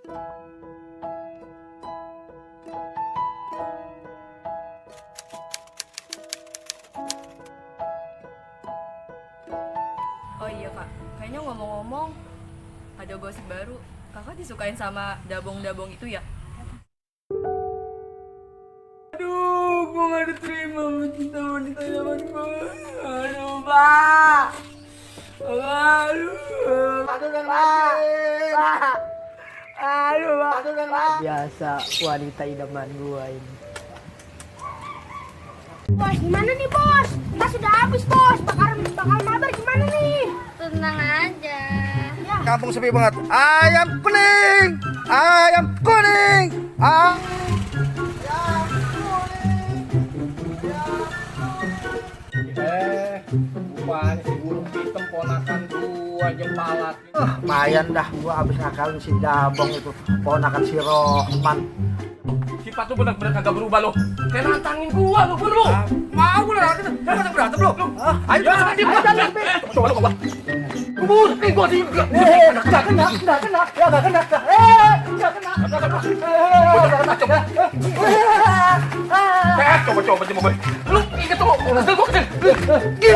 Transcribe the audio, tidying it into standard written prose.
Oh iya kak, kayaknya ngomong-ngomong ada gosip baru. Kakak disukain sama dabong-dabong itu ya? Aduh, gue gak diterima cinta wanita zaman gue. Aduh, Pak. Aduh. Aduh, Pak. Aduh, Pak. Biasa wanita idaman gue ini. Bos, gimana nih bos? Kita sudah habis bos. Bakal mabar gimana nih? Tenang aja. Ya. Kampung sepi banget. Ayam kuning, ayam kuning. Rupanya si burung hitam ponakan gua jempalat. Lumayan dah, gua abis ngakalin si Dabong itu, ponakan si Rohman. Sifat lu bener-bener kagak berubah lo. Kayak nantangin gua lo, lu. Mau lu nanti. Lu masa berantem lu. Ayo jangan di jalan. Coba lu gua. Kubur, gua di. Enggak kena. Ya enggak kena. Enggak kena. Coba coba coba. Lu inget tuh. Gua kecil.